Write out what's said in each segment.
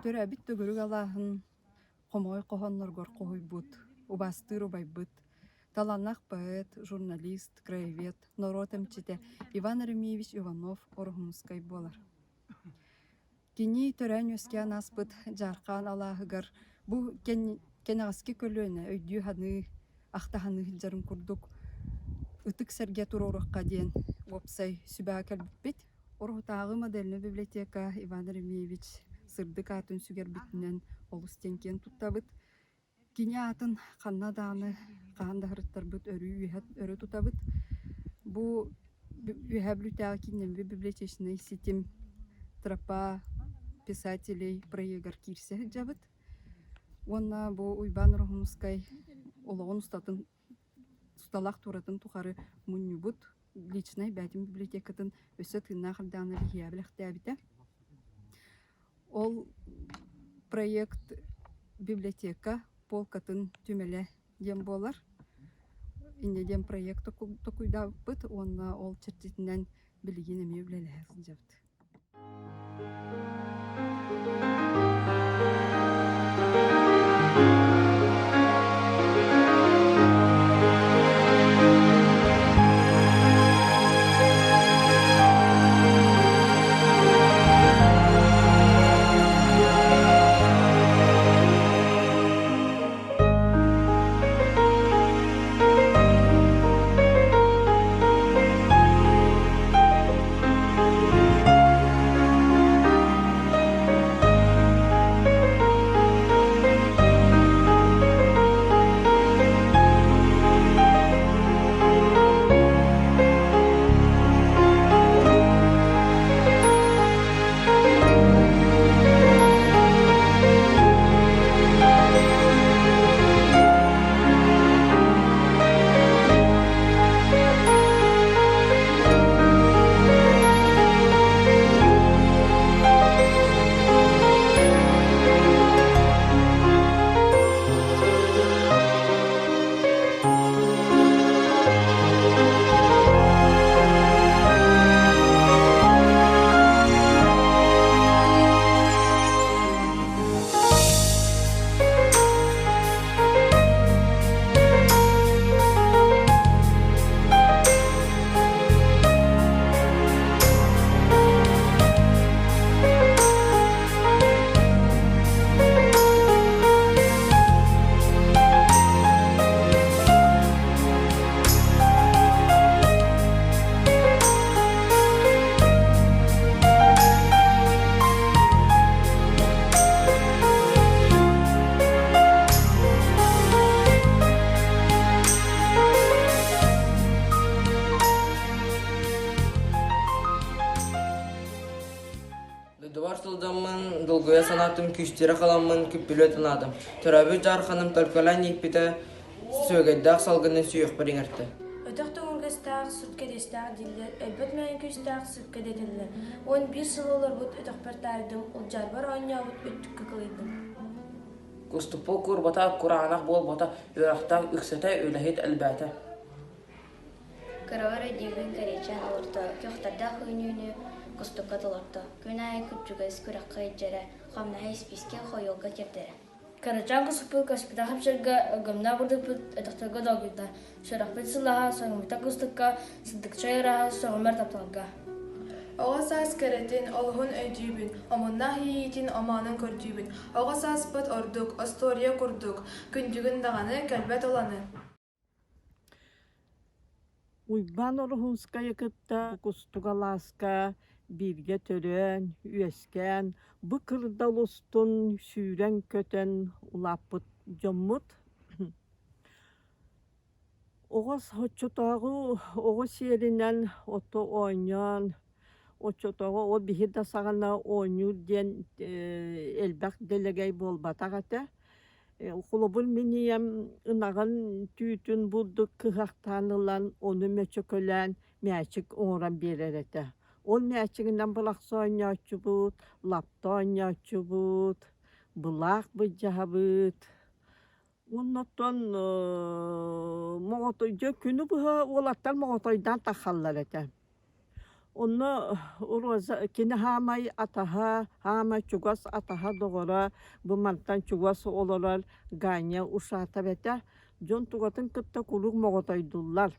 Төрөөбүт төгүрүк алааһын хомоҕой хоһоонноргор хоһуйбут, убаастыыр убайбыт, талааннаах поэт, журналист, краевед, норуот эмчитэ Иван Еремеевич Иванов Ороһуунускай буолар. Кини төрөөн-үөскээн ааспыт Дьаархаан алааһыгар бу кэнэҕэски көлүөнэ өйдүү-саныы, ахта-саныы сылдьарын курдук ытык сэргэ туруоруохха диэн уопсай сүбэҕэ кэлбиппит. Ороһутааҕы модельнай библиотека Иван Еремеевич сырдык аатын сүгэрбитинэн олус диэн киэн туттабыт. Кини аатын ханна даҕаны хаһан да сырыттарбыт өрүү үөһэ өрө тутабыт. Бу Үөһээ Бүлүүтээҕи кииннэммит библиотечнай ситим Тропа писателей проегар киирсэ сылдьабыт. Уонна бу Уйбаан Ороһуунускай олоҕун устатын усталаах туоратын тухары мунньубут личнай бэйэтин библиотекатын өссө тыыннаах эрдэҕинэ биһиэхэ бэлэхтээбитэ. Ол проект библиотека полкатын түмэлэ диэн буолар. Инньэ диэн проект токуйдаабыппыт уонна ол чэрчитинэн билигин эмиэ үлэлэһэ сылдьабыт. Дойдубар сылдьаммын, долгуйа санаатым, күүстэрэ халаммын, күппүлүө санаатым. Төрөөбүт дьаарханым төлкөлөөн ииппитэ, сүөгэйдээх салгынын сүһүөхпэр иҥэртэ. Өтөх төҥүргэстээх, сүт кэриэстээх дииллэр, өлбөт мэҥэ күүстээх сүккэ дэтэллэр. 11 сыл олорбут өтөхпөр таайдым, улдьаарбар оонньообут өттүккэ кылыйдым. Куступпу куурбата, кураанах буолбата, үөрэхтээх үксэтэ, үлэһит элбээтэ. Кырабар өйдүүбүн кэриэчээн олорто, көхтөрдөөх үүнүүнү кустукка толорто, күн аайы күрдьүгэс күрэххэ илдьэрэ, хамнаһа испиискэ хойуолга тиэрдэрэ. Кырачаан куспут көспүтэ хапсарга, ылгымнаах бурдукпут өтөхтөргө долгуйда, сүрэхпит сылааһа соҥмута кустукка, сырдыкча ырааһа сөҕүмэр тапталга. Оҕо саас кэрэтин, олуһун өйдүүбүн, омуннаах иэйиитин омоонун көрдүүбүн. Оҕо сааспыт ордук, остуоруйа курдук, күндүгүн даҕаны кэлбэт оланы. Уйбаан Ороһуунскайы кытта Кустук алааска бииргэ төрөөн, үөскээн, бу кырдал устун сүүрэн-көтөн улааппыт дьоммут. Оҕо оччотооҕу оҕо сиэринэн ото оонньоон, оччотооҕу ол биһи да саҕана оонньуур диэн элбэх дэлэгэй буолбатах этэ. Холобур, мин ийэм ынаҕын түүтүн бурдук кыһахтаан ылан, ону мөчөкөлөөн мээчик оҥорон биэрэр этэ. Ол мээчигинэн былахса оонньооччубут, лапта оонньооччубут, былаах былдьаһабыт. Уонна оттон моҕотой дьэ күнү быһа уолаттар моҕотойдоон таххаллар этэ. Онно Роза кини хаамай атаһа, хаамай чугас атаһа доҕоро бу мантан чугас олорор Ганя Ушатов этэ. Дьон тугатын кытта куруук моҕотойдуллар.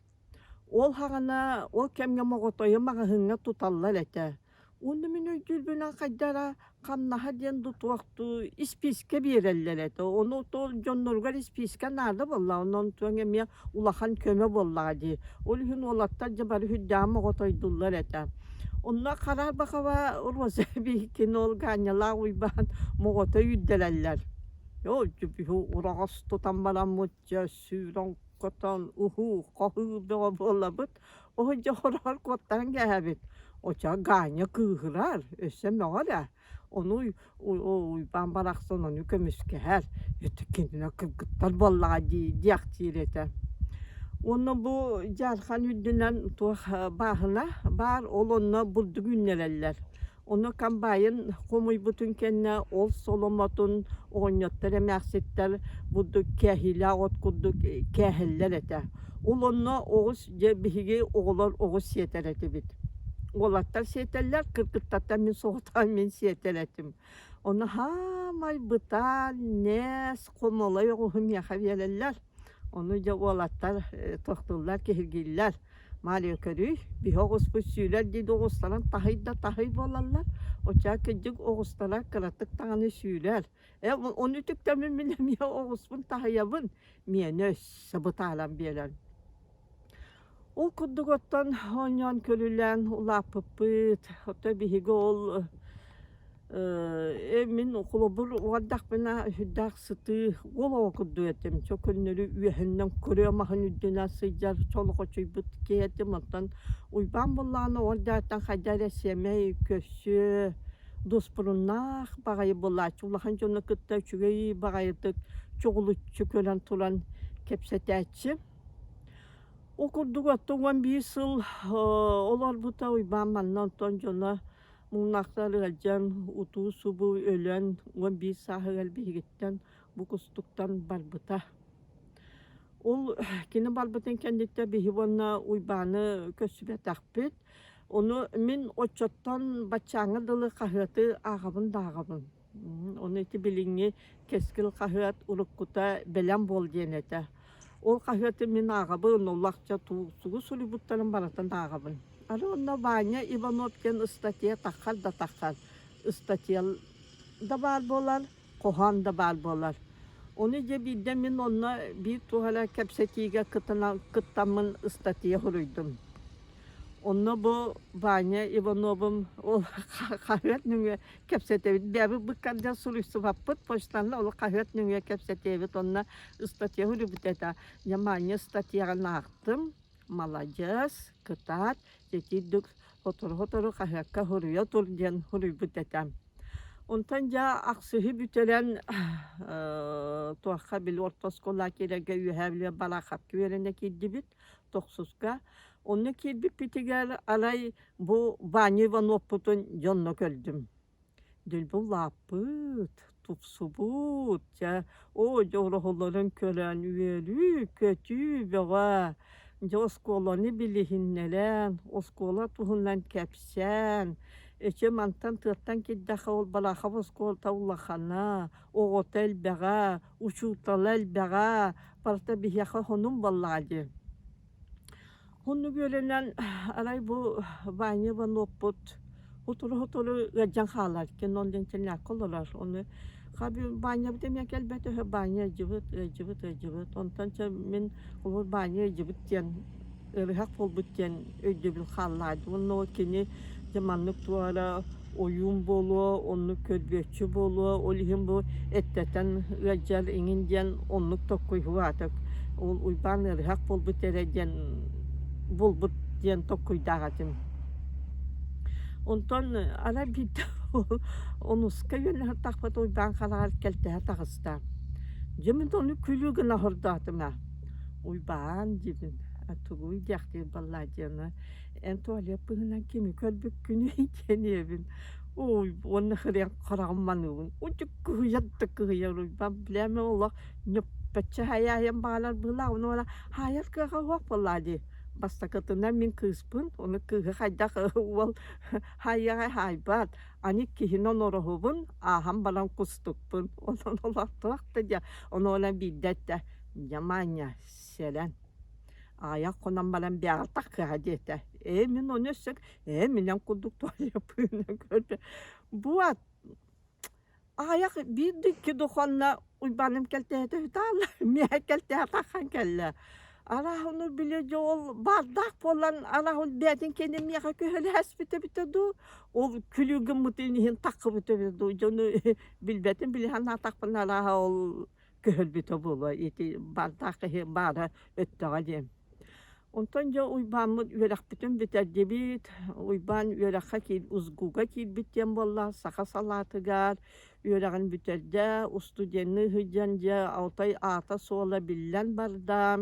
Ол хаҕана ол кэмҥэ моҕотойу маҕаһыыҥҥа туталлар этэ. Уонна мин өйдүүрбүнэн хайдара хамнаһа диэн дуу туох дуу испиискэ биэрэллэр этэ. Ону то дьонноругар испиискэ наада буолла. Онон туох эмиэ улахан көмө буоллаҕа дии. Ол иһин уолаттар дьэ бары үрдээҕин моҕотойдуллар этэ. Онно Хараарбахова Роза биһиккини ол Гаанньалаах Уйбаан моҕотой үрдэрэллэр. Оо, ураҕас тутан бараммыт дьэ сүүрэн котон уһуу хоһуу бөҕө буолабыт. Оо дьэ хороҕор куоттаран кээһэбит. Оччоҕо Ганя кыыһырар, өссө мөҕөр ээ. Ону Уйбаан барахсан ону көмүскэһэр. Ити кинини кыргыттар буоллаҕа дии диэхтиир этэ. Уонна бу Дьаархан үрдүнэн туох бааһына баар, ол онно бурдук үүннэрэллэр. Ону комбайн хомуйбутун кэннэ ол соломотун оҕонньоттор эмээхситтэр бурдук кээһиилээх от курдук кээһэллэр этэ. Ол онно оҕус дьэ биһиги оҕолор оҕус сиэтэр этибит. Уолаттар сиэтэллэр, кыргыттартан мин соҕотоҕун мин сиэтэр этим. Ону хаамай бытаан, нээс, хомолой оҕуһу миэхэ биэрэллэр. Ону дьэ уолаттар тохтууллар, киһиргииллэр. Марио көрүүй, биһи оҕуспут сүүрэр дии оҕустаран таһый да таһый буолаллар. Оччоҕо кырдьык оҕустара кыратык даҕаны сүүрэр. Э, ону үтүктэммин мин эмиэ оҕуспун таһыйабын, миэнэ өссө бытааран биэрэр. Ол курдук оттон оонньоон көрүлээн улааппыппыт. Оттон биһиги ол э, мин холобур уордахпына сүрдээх сытыы уол оҕо курдук этим. Чо көннөрү үөһэннэн көрүө маһын үрдүнэн сылдьар чолоҕочуйбут киһи этим. Оттон Уйбаан буоллаҕына уордааттан хайда эрэ сэмэй, көрсүө, дуоспуруннаах баҕайы буолааччы. Улахан дьону кытта үчүгэй баҕайытык чоҕулуччу көрөн туран кэпсэтээччи. Ол курдук 61 сыл олорбута Уйбаан манна онтон дьоно муҥнаахтар ыалдьан утуу-субуу өлөн 11 сааһыгар биһигиттэн бу кустуктан барбыта. Ол кини барбытын кэнниттэн биһи уонна Уйбааны көрсүбэтэхпит. Ону мин оччоттон баччааҥҥа дылы хаһыаты ааҕабын да ааҕабын. Ону ити билиҥҥи Кэскил хаһыат уруккута Бэлэм буол диэн этэ. Ол хаһыаты мин ааҕабын, улахча тугу суруйбуттарын барытын ааҕабын. Ары онно Ваня Иванов диэн ыстатыйа таххар да таххар. Ыстатыйа да баар буолар, хоһоон да баар буолар. Ону дьэ биирдэ мин онно биир туох эрэ кэпсэтиигэ кыттаммын ыстатыйа суруйдум. Онно бу Ваня Ивановым ол хаһыат нөҥүө кэпсэтэбит. Бэйэбит быккардыгар суруйсубаппыт, почтанна ол хаһыат нөҥүө кэпсэтэбит. Онно ыстатыйа суруйбут этэ. Дьэ Маня ыстатыйаҕын аахтым, маладьыас, кытаат, итирдик сотору-сотору хаһыакка суруйа тур диэн суруйбут этэ. Онтон дьэ ахсыһы бүтэрэн туохха били орто оскуола киирэргэ үөһээ Бүлүү Бараахапка үөрэнэ киирдибит тохсуска. Онно киирбиппитигэр арай бу Ваня Ивановпутун дьонно көрдүм. Дэлби улааппыт, тупсубут, дьэ, оо, дьэ ороһуларын көрөн үөрүү-көтүү бөҕө. Дьэ оскуоланы билиһиннэрэн, оскуола туһунан кэпсээн, эчи мантан тыаттан киирдэххэ ол Барахов оскуолата улахана, оҕото элбэҕэ, учуутала элбэҕэ, барыта биһиэхэ сонун буоллаҕа дии. Оннук үөрэнэн арай бу Ваня Ивановпут сотору-сотору ыалдьан хаалар. Кини онно интернакка олорор. Ону Ванябыт эмиэ кэлбэт үһү. Ваня ыалдьыбыт, ыалдьыбыт, ыалдьыбыт. Онтон чэ мин холобур Ваня ыалдьыбыт диэн ыарыһах буолбут диэн өйдөбүл хааллаҕа дии. Уонна ол кини дьэ маннык туох эрэ ойуун буолуо, оннук көрбүөччү буолуо, ол иһин бу эттэтэн ыалдьар иҥин диэн оннук токкуйһугаата ол Уйбаан ыарыһах буолбут эрэ диэн булбут диэн токкуйдаах этим. Онтон арай биирдэ онуска үөннэһэртахпыт Уйбаан хараҕар кэлтэһэ таҕыста. Дьэ мин ону күлүү гына хордоотум аа. Уйбаан диибин, тугуй диэхтиир баллаа диэни эн туалет быһынан кими көрбүккүнүй диэн ийэбин ой уонна хырыан хараҕым маныыбын удьук кыһыйар да кыһыйар уйбан билээмэ олох ньөппөччө хайаайан баалар быһыылаах уонна хаайар кыаҕа суох буоллаа дии. Бастакытынан мин кыыспын, ону кыыһы хайдах уол хаайыаҕай хаайбат, аны киһини онороһубун, ааһан баран кустукпун. Онон олохтоох да дьэ, ону онон биирдэ эттэ, дьэ Маня, сэрэн, аҕыйах хонон баран бэҕэтэх кыһа диэтэ. Ээ мин ону өссө ээ минэн курдук туойаппыынан көрдө. Буат Аҕыйах биир да икки духуонна Уйбааным кэлтэһэтэ үһү миэхэ кэлтэһэ таххан кэллэ. Арааһа ону били дьэ ол баардаах буолан арааһа ол бэйэтин кэннэ миэхэ көһөлөһөспүтэ эбитэ дуу, ол күлүү гыммытын иһин таххыбыта эбитэ дуу, дьону билбэтим били санаатахпына арааһа ол көһөрбүтэ буолуо ити баардаах киһи баара өттөҕө диэн. Онтон дьэ Уйбааммыт үөрэхпитин бүтэрдибит. Уйбаан үөрэххэ киир УСГУга киирбит диэн буолла, саха салаатыгар үөрэҕин бүтэрдэ, устудьуоннуу сылдьан дьэ Алтай аата-суола биллэн барда.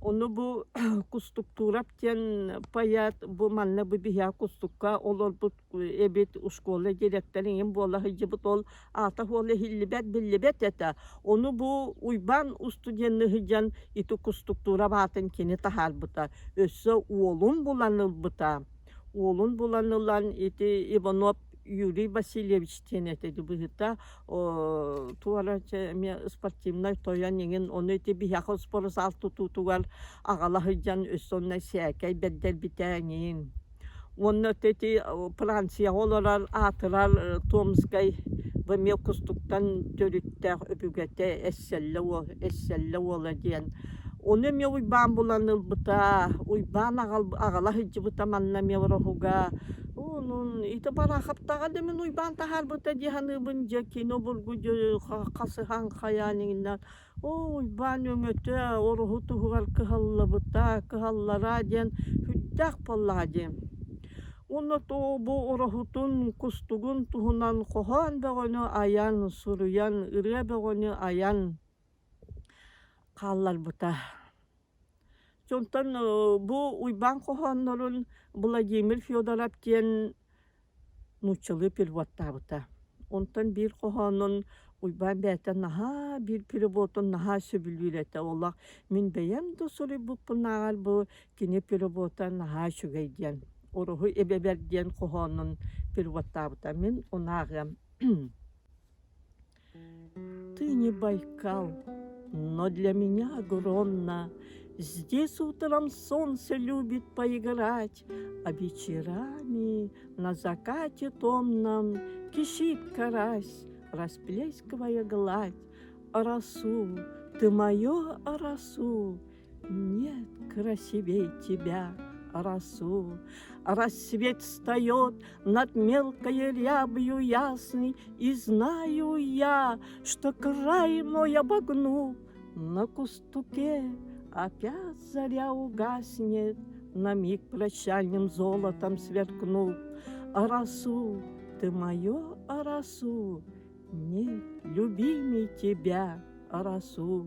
Ону бу Кустуктуурап диэн поэт бу манна бу биһиэхэ Кустукка олорбут эбит школа директора иҥин буола сылдьыбыт ол аата-суола иһиллибэт биллибэт этэ. Ону бу Уйбаан устудьуоннуу сылдьан ити Кустуктуурап аатын кини таһаарбыта. Өссө уолун булан ылбыта. Уолун булан ылан ити Иванов Юрий Васильевич диэн этэ быһыта туора эмиэ спортивнай тойон иҥин ону ити биһиэхэ спортзал тутуутугар аҕала сылдьан өссө онно сээкэй бэрдэрбитэ иҥин Уонна ити Францияҕа олорор аатырар Томскай бу эмиэ Кустуктан төрүттээх өбүгэтэ Эссэллэ уол Эссэллэ уола диэн. Ону эмиэ Уйбаан булан ылбыта. Уйбаан аҕала сылдьыбыта манна эмиэ Ороһуга. Онон ити Бараахаптаҕа да мин Уйбаан таһаарбыта дии саныыбын дьэ кини обургу дьэ хасыһан хайаан иҥиннэн Оо, Уйбаан өҥөтө Ороһу туһугар кыһаллыбыта, кыһаллара диэн сүрдээх буоллаҕа дии. Уонна тоо бу Ороһутун, Кустугун туһунан хоһоон бөҕөнү айан, суруйан, ырыа бөҕөнү айан хаалларбыта. Онтон бу Уйбаан хоһооннорун Владимир Федоров диэн нууччалыы переводтаабыта. Онтон биир хоһоонун Уйбаан бэйэтэ наһаа биир переводун наһаа сөбүлүүр этэ. Олох мин бэйэм да суруйбуппунааҕар бу кини перевода наһаа үчүгэй диэн Уруһуй эбэбэр диэн хоһоонун переводтаабыта. Мин ону ааҕыам. Ты не Байкал, но для меня огромна. Здесь утром солнце любит поиграть, А вечерами на закате томном Кишит карась, расплескивая гладь. Росу, ты мое росу, нет красивей тебя, росу. Рассвет встает над мелкой рябью ясный, И знаю я, что край мой обогну. На кустуке опять заря угаснет, На миг прощальным золотом сверкнув. Росу, ты мое росу, Нет, любимей тебя, росу.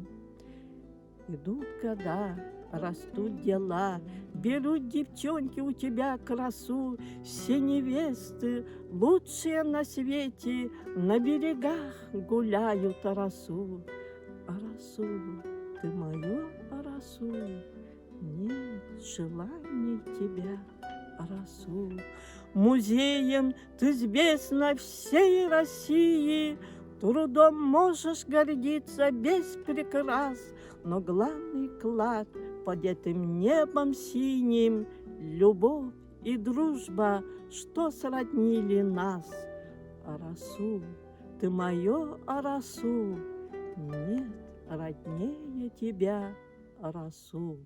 Идут года, растут дела, Берут девчонки у тебя красу, Все невесты, лучшие на свете, На берегах гуляют росу. Росу, ты мое росу, Нет желаний тебя, росу. Музеем ты известна всей России, Трудом можешь гордиться без прикрас, Но главный клад под этим небом синим Любовь и дружба, что сроднили нас. Расул, ты мое Расул, нет роднее тебя, Расул.